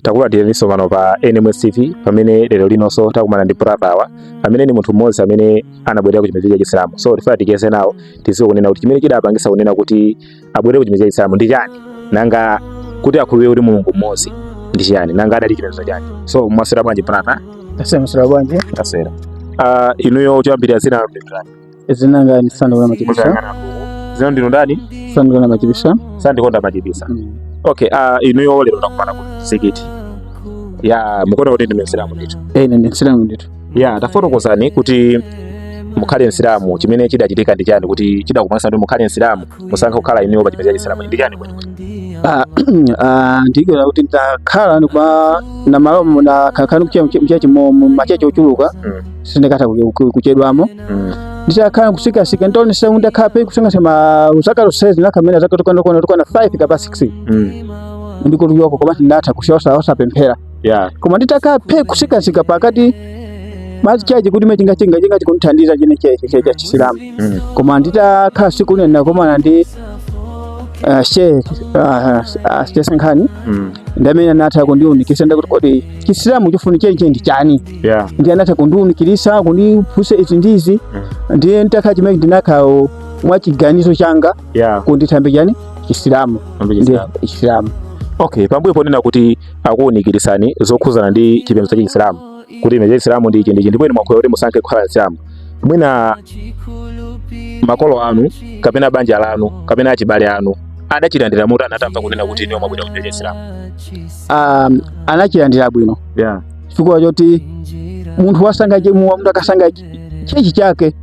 Takulandiraniso pano pa NMS TV, pamene lero linonso takumana ndi brother awa amene ni munthu mmodzi amene anabwerera ku chipembedzo cha Chisilamu. So tifuna ticheze nawo, tidziwe kunena kuti chimene chidapangisa kunena kuti abwerere ku chipembedzo cha Chisilamu ndi chani, nanga kuti akhulupirire kuti Mulungu mmodzi ndi chiyani, nanga adali chipembedzo chani. So mwaswera bwanji, brother? Taswera bwanji? Taswera. Inuyo choyambirira, dzina lanu ndi ndani? Dzina langa ni Sandikonda Machipisa. Dzina ndinu ndani? Sandikonda Machipisa. Sandikonda Machipisa. Okay, inuyo lero takumana ku mzikiti ya mukuona kuti ndinu Msilamu ndithu? Eh, ine ndi Msilamu ndithu. Ya, tafotokozani kuti mukhale Msilamu, chimene chidachitika ndi chani kuti chidakupangisa kuti mukhale Msilamu, musankhe kukhala inuyo pa chipembedzo cha Chisilamu ndi chani kwenikweni? Ndikuona kuti ndakhala ndikuma na malo ndakhala mchechi machechi ochuluka, sindikatha kuchedwamo. Nditakhala kusikasika ndionesa ndakhala pe kusikasika ma zaka zonsezi ndakhamena zaka tukana 5 kapa 6 ndikutuyoko, koma ndinatha kusiya osapemphera. Koma nditakhala pe kusikasika pakati machachi kuti me chinga chikundithandiza chine cha Chisilamu. Koma nditakhala siku ine ndakomana ndi sheikh Nkhani, ndamene anatha kundiunikisa ndakuti kodi Chisilamu chifuni chenche ndi chani? Ndiye anatha kundiunikirisa, kundiphunzitsa izi ndi izi. Ndiye nditakhala chimene ndinakhala mwa chiganizo changa kundithambe chani Chisilamu. Ambe ndiye Chisilamu. Chisilamu. Okay, pambuyo ponena kuti akuwunikirisani zokhuzana ndi chipembedzo cha Chisilamu, kuti chipembedzo cha Chisilamu ndi ichi ndi ichi, ndipo inu mwakhulupirira kuti musankhe kukhala Msilamu, mwina makolo anu kapena banja lanu kapena achibale anu adachilandira motani atamva kunena kuti inuyo mwabwera ku chipembedzo cha Chisilamu? Anachilandira bwino, chifukwa choti munthu wasankha munthu akasankha chechi chake,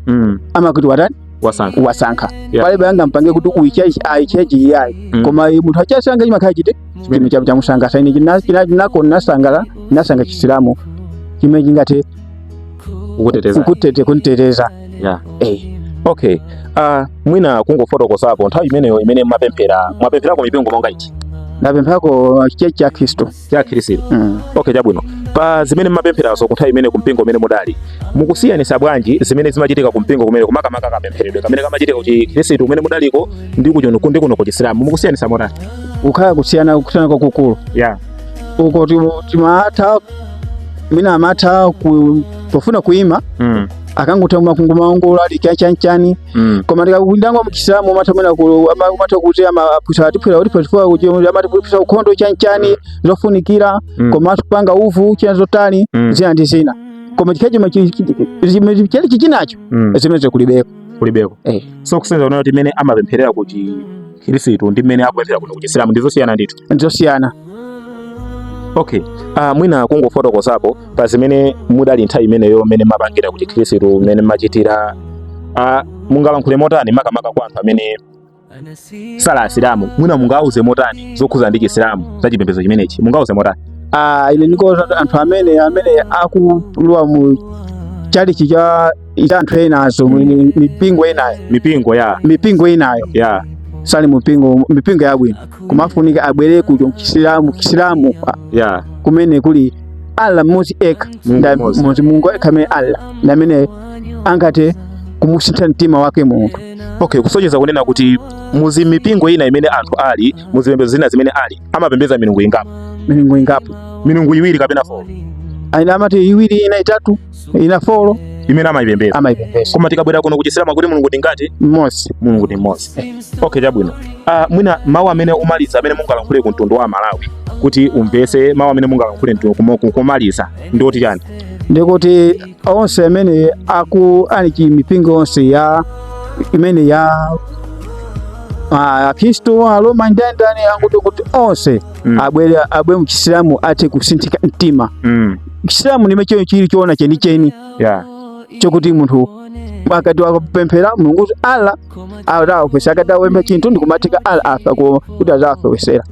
amakuti watani? Wasankha. Wasankha. Palibe angampange kuti uyu chechi ayi, chechi iyayi. Koma munthu achasankha chimakhala chite chimene chamusangalatsa. Ine nako nasangala nasankha Chisilamu chimene chingathe kukuteteza, kuniteteza. Okay, mwina kungofotokozapo nthawi imeneyo imene mwapemphera, mwapempherako mipingo monga iti? Ndapempherako chechi cha Khristu. Cha Khristu. Mm. Okay, chabwino. Pa zimene mmapempherazo ku nthawi imene kumpingo umene mudali, mukusiyanisa bwanji zimene zimachitika kumpingo kumene, kumakamaka kapempheredwe kamene kamachitika ku Chikhristu kumene mudaliko ndi kuchono ndi kuno ku Chisilamu, mukusiyanisa motani? Kukhala kusiyana kwakukulu. Uko timatha mina amatha pofuna kuima, akangotha makungumaongola ali chanchani. Koma ndikakuindangwa muchisilamu amatha mwina amatha kuti amaphunzitsa tiphwera kuti phwera kuti amati kuphunzitsa ukhondo chanchani zofunikira, komanso kupanga uvu china zotani, zina ndi zina. Koma chikhachi chimene chichinacho, zimene kulibeko. Kulibeko. Eh. So kusonyeza kunena kuti mmene amapempherera ku Chikhristu ndi mmene akupemphera kuno ku Chisilamu ndizosiyana ndithu. Ndizosiyana. Okay, mwina kungofotokozapo pa zimene mudali nthawi imeneyo, mmene mapangira ku Chikhristu, mmene machitira, mungalankhule motani makamaka kwa anthu amene sali Asilamu? Mwina mungauze motani zokhuza ndi Chisilamu, za chipembedzo chimenechi, mungauze motani? Ine ndikuwuza anthu amene akulowa mu chalichi cha anthu enazo, mipingo enayo. Mipingo ya Mipingo inayo. Sali mipingo yabwino, kumafunika abwere ku Chisilamu, kumene kuli Allah mmodzi eka. Mulungu mmodzi. Mmodzi, Mulungu eka amene Allah ndi amene angathe kumusintha mtima wake munthu. Okay, kusonyeza kunena kuti muzi mipingo ina imene anthu ali muzipembedzo zina zimene ali amapembedza milungu ingapo. Milungu ingapo. Milungu iwiri kapena four. Ina amati iwiri, ina itatu, ina four. Imene amayipembedza. Amayipembedza. Koma tikabwera kuno kuchisilamu kuti Mulungu ndi ngati? Mmodzi. Mulungu ndi mmodzi. Okay, chabwino. Mwina mawu amene umaliza amene mungalankhule ku mtundu wa Malawi kuti umvese, mawu amene mungalankhule mtundu kumaliza ndi oti chani? Ndikuti onse amene aku ali chi mipingo yonse ya imene ya Akhristu, Aroma, ndani anguti kuti onse abwere muchisilamu athe kusinthika mtima. Chisilamu ndime chili choona chenicheni, chokuti munthu akati wakupemphera Mulungu kuti Allah azawafesa, akati awempha chinthu ndikumatheka Allah afa kuti azawafewesera.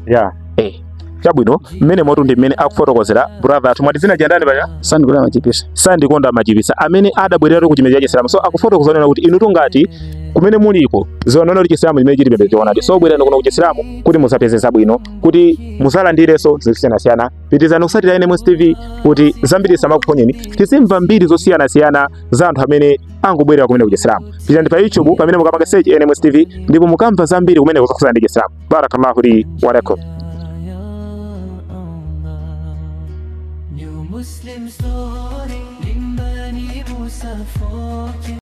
Chabwino, mmene motu ndi mmene akufotokozera brother athu. Mwati dzina chandani paja? Sandikonda Machipisa. Sandikonda Machipisa, amene adabwereratu ku chipembedzo cha Chisilamu. So akufotokoza nena kuti inutu ngati kumene muliko zionana kuti Chisilamu chimene chili chipembedzo choonadi, so bwerani kuno ku Chisilamu kuti musapeze zabwino, kuti muzalandirenso zosiyanasiyana. Pitirizani kusatira NMS TV kuti zambiri zisamakuphonyeni, tizimva mbiri zosiyanasiyana za anthu amene angobwerera kumene ku Chisilamu. Pitani pa YouTube pamene mukapanga search NMS TV ndipo mukamva zambiri kumene kuzokhudzana ndi Chisilamu. Barakallahu li wa lakum. New Muslim Story, Limbani Musafoke.